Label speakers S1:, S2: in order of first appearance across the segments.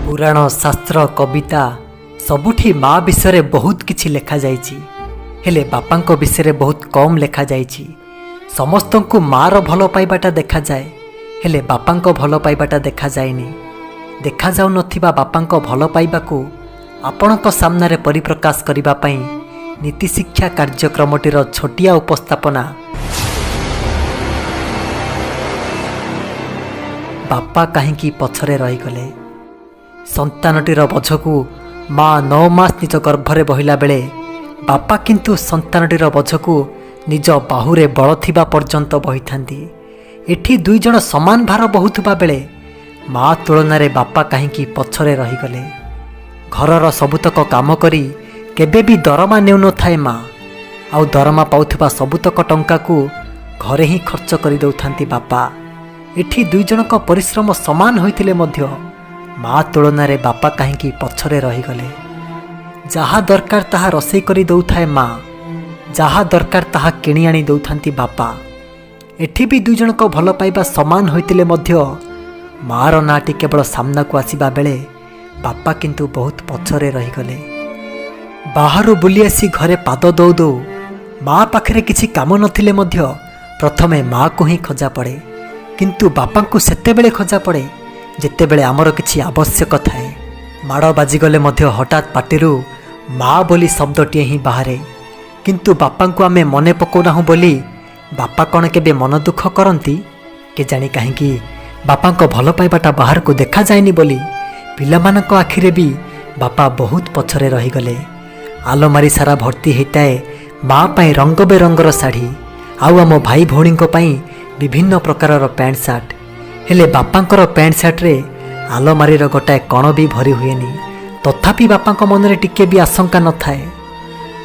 S1: ପୁରାଣ, ଶାସ୍ତ୍ର, କବିତା ସବୁଠି ମା ବିଷୟରେ ବହୁତ କିଛି ଲେଖାଯାଇଛି, ହେଲେ ବାପାଙ୍କ ବିଷୟରେ ବହୁତ କମ୍ ଲେଖାଯାଇଛି। ସମସ୍ତଙ୍କୁ ମାଆର ଭଲ ପାଇବାଟା ଦେଖାଯାଏ, ହେଲେ ବାପାଙ୍କ ଭଲ ପାଇବାଟା ଦେଖାଯାଏନି। ଦେଖାଯାଉନଥିବା ବାପାଙ୍କ ଭଲ ପାଇବାକୁ ଆପଣଙ୍କ ସାମ୍ନାରେ ପରିପ୍ରକାଶ କରିବା ପାଇଁ ନୀତିଶିକ୍ଷା କାର୍ଯ୍ୟକ୍ରମଟିର ଛୋଟିଆ ଉପସ୍ଥାପନା, ବାପା କାହିଁକି ପଛରେ ରହିଗଲେ। ସନ୍ତାନଟିର ବୋଝକୁ ମା 9 ମାସ ନିଜ ଗର୍ଭରେ ବହିଲା ବେଳେ ବାପା କିନ୍ତୁ ସନ୍ତାନଟିର ବୋଝକୁ ନିଜ ବାହୁରେ ବଳ ଥିବା ପର୍ଯ୍ୟନ୍ତ ବହିଥାନ୍ତି। ଏଠି ଦୁଇ ଜଣ ସମାନ ଭାର ବହୁଥିବା ବେଳେ ମା ତୁଳନାରେ ବାପା କାହିଁକି ପଛରେ ରହିଗଲେ। ଘରର ସବୁତକ କାମ କରି କେବେ ବି ଦରମା ନେଉନଥାଏ ମା, ଆଉ ଦରମା ପାଉଥିବା ସବୁତକ ଟଙ୍କାକୁ ଘରେ ହିଁ ଖର୍ଚ୍ଚ କରିଦେଉଥାନ୍ତି ବାପା। ଏଠି ଦୁଇ ଜଣଙ୍କ ପରିଶ୍ରମ ସମାନ ହୋଇଥିଲେ ମଧ୍ୟ ମା ତୁଳନାରେ ବାପା କାହିଁକି ପଛରେ ରହିଗଲେ। ଯାହା ଦରକାର ତାହା ରୋଷେଇ କରି ଦେଉଥାଏ ମା, ଯାହା ଦରକାର ତାହା କିଣି ଆଣି ଦେଉଥାନ୍ତି ବାପା। ଏଠି ବି ଦୁଇ ଜଣଙ୍କ ଭଲ ପାଇବା ସମାନ ହୋଇଥିଲେ ମଧ୍ୟ ମାଆର ନାଁଟି କେବଳ ସାମ୍ନାକୁ ଆସିବା ବେଳେ ବାପା କିନ୍ତୁ ବହୁତ ପଛରେ ରହିଗଲେ। ବାହାରୁ ବୁଲି ଆସି ଘରେ ପାଦ ଦଉ ଦଉ ମା ପାଖରେ କିଛି କାମ ନଥିଲେ ମଧ୍ୟ ପ୍ରଥମେ ମାଆକୁ ହିଁ ଖୋଜା ପଡ଼େ, କିନ୍ତୁ ବାପାଙ୍କୁ ସେତେବେଳେ ଖୋଜା ପଡ଼େ ଯେତେବେଳେ ଆମର କିଛି ଆବଶ୍ୟକ ଥାଏ। ମାଡ଼ ବାଜିଗଲେ ମଧ୍ୟ ହଠାତ୍ ପାଟିରୁ ମା ବୋଲି ଶବ୍ଦଟିଏ ହିଁ ବାହାରେ, କିନ୍ତୁ ବାପାଙ୍କୁ ଆମେ ମନେ ପକାଉନାହୁଁ ବୋଲି ବାପା କ'ଣ କେବେ ମନ ଦୁଃଖ କରନ୍ତି? କେଜାଣି କାହିଁକି ବାପାଙ୍କ ଭଲ ପାଇବାଟା ବାହାରକୁ ଦେଖାଯାଏନି ବୋଲି ପିଲାମାନଙ୍କ ଆଖିରେ ବି ବାପା ବହୁତ ପଛରେ ରହିଗଲେ। ଆଲମାରି ସାରା ଭର୍ତ୍ତି ହେଇଥାଏ ମା ପାଇଁ ରଙ୍ଗ ବେରଙ୍ଗର ଶାଢ଼ୀ, ଆଉ ଆମ ଭାଇ ଭଉଣୀଙ୍କ ପାଇଁ ବିଭିନ୍ନ ପ୍ରକାରର ପ୍ୟାଣ୍ଟ ସାର୍ଟ। ହେଲେ ବାପାଙ୍କର ପ୍ୟାଣ୍ଟ ସାର୍ଟରେ ଆଲମାରିର ଗୋଟାଏ କଣ ବି ଭରି ହୁଏନି। ତଥାପି ବାପାଙ୍କ ମନରେ ଟିକେ ବି ଆଶଙ୍କା ନଥାଏ।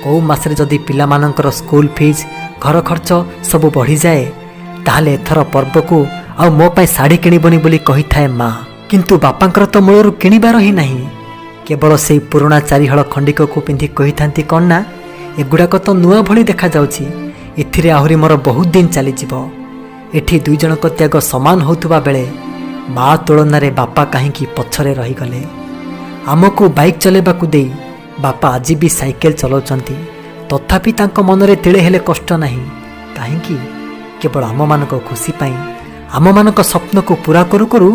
S1: କେଉଁ ମାସରେ ଯଦି ପିଲାମାନଙ୍କର ସ୍କୁଲ ଫିଜ୍, ଘର ଖର୍ଚ୍ଚ ସବୁ ବଢ଼ିଯାଏ, ତାହେଲେ ଏଥର ପର୍ବକୁ ଆଉ ମୋ ପାଇଁ ଶାଢ଼ୀ କିଣିବନି ବୋଲି କହିଥାଏ ମା। କିନ୍ତୁ ବାପାଙ୍କର ତ ମୂଳରୁ କିଣିବାର ହିଁ ନାହିଁ। କେବଳ ସେଇ ପୁରୁଣା ଚାରିହଳ ଖଣ୍ଡିକକୁ ପିନ୍ଧି କହିଥାନ୍ତି କ'ଣ ନା, ଏଗୁଡ଼ାକ ତ ନୂଆ ଭଳି ଦେଖାଯାଉଛି, ଏଥିରେ ଆହୁରି ମୋର ବହୁତ ଦିନ ଚାଲିଯିବ। ଏଠି ଦୁଇ ଜଣଙ୍କ ତ୍ୟାଗ ସମାନ ହେଉଥିବା ବେଳେ ମା ତୁଳନାରେ ବାପା କାହିଁକି ପଛରେ ରହିଗଲେ। ଆମକୁ ବାଇକ୍ ଚଲାଇବାକୁ ଦେଇ ବାପା ଆଜି ବି ସାଇକେଲ ଚଲାଉଛନ୍ତି, ତଥାପି ତାଙ୍କ ମନରେ ତିଳେ ହେଲେ କଷ୍ଟ ନାହିଁ। କାହିଁକି? କେବଳ ଆମମାନଙ୍କ ଖୁସି ପାଇଁ, ଆମମାନଙ୍କ ସ୍ୱପ୍ନକୁ ପୂରା କରୁ କରୁ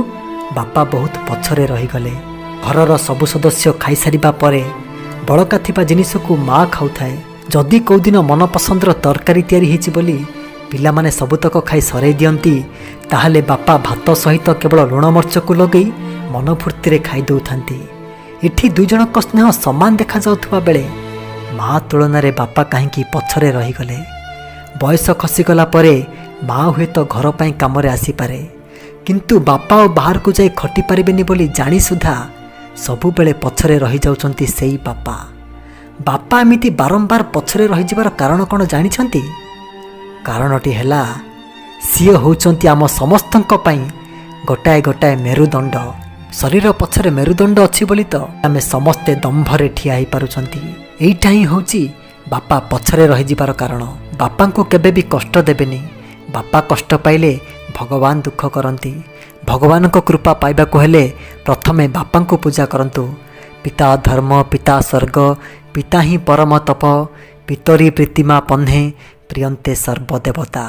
S1: ବାପା ବହୁତ ପଛରେ ରହିଗଲେ। ଘରର ସବୁ ସଦସ୍ୟ ଖାଇସାରିବା ପରେ ବଳକା ଥିବା ଜିନିଷକୁ ମା ଖାଉଥାଏ। ଯଦି କେଉଁଦିନ ମନପସନ୍ଦର ତରକାରୀ ତିଆରି ହେଇଛି ବୋଲି ପିଲାମାନେ ସବୁତକ ଖାଇ ସରେଇ ଦିଅନ୍ତି, ତାହେଲେ ବାପା ଭାତ ସହିତ କେବଳ ଲୁଣ ମର୍ଚ୍ଚକୁ ଲଗେଇ ମନ ଫୁର୍ତ୍ତିରେ ଖାଇ ଦେଉଥାନ୍ତି। ଏଠି ଦୁଇ ଜଣଙ୍କ ସ୍ନେହ ସମାନ ଦେଖାଯାଉଥିବା ବେଳେ ମା ତୁଳନାରେ ବାପା କାହିଁକି ପଛରେ ରହିଗଲେ। ବୟସ ଖସିଗଲା ପରେ ମା ହୁଏତ ଘର ପାଇଁ କାମରେ ଆସିପାରେ, କିନ୍ତୁ ବାପା ଆଉ ବାହାରକୁ ଯାଇ ଖଟି ପାରିବେନି ବୋଲି ଜାଣି ସୁଦ୍ଧା ସବୁବେଳେ ପଛରେ ରହିଯାଉଛନ୍ତି ସେଇ ବାପା। ବାପା ଏମିତି ବାରମ୍ବାର ପଛରେ ରହିଯିବାର କାରଣ କ'ଣ ଜାଣିଛନ୍ତି? କାରଣଟି ହେଲା ସିଏ ହେଉଛନ୍ତି ଆମ ସମସ୍ତଙ୍କ ପାଇଁ ଗୋଟାଏ ଗୋଟାଏ ମେରୁଦଣ୍ଡ। ଶରୀର ପଛରେ ମେରୁଦଣ୍ଡ ଅଛି ବୋଲି ତ ଆମେ ସମସ୍ତେ ଦମ୍ଭରେ ଠିଆ ହେଇପାରୁଛନ୍ତି। ଏଇଟା ହିଁ ହେଉଛି ବାପା ପଛରେ ରହିଯିବାର କାରଣ। ବାପାଙ୍କୁ କେବେ ବି କଷ୍ଟ ଦେବେନି। ବାପା କଷ୍ଟ ପାଇଲେ ଭଗବାନ ଦୁଃଖ କରନ୍ତି। ଭଗବାନଙ୍କ କୃପା ପାଇବାକୁ ହେଲେ ପ୍ରଥମେ ବାପାଙ୍କୁ ପୂଜା କରନ୍ତୁ। ପିତା ଧର୍ମ, ପିତା ସ୍ୱର୍ଗ, ପିତା ହିଁ ପରମ ତପ, ପିତରି ପ୍ରୀତିମା ପହ୍ନେ ପ୍ରିୟନ୍ତେ ସର୍ବଦେବତା।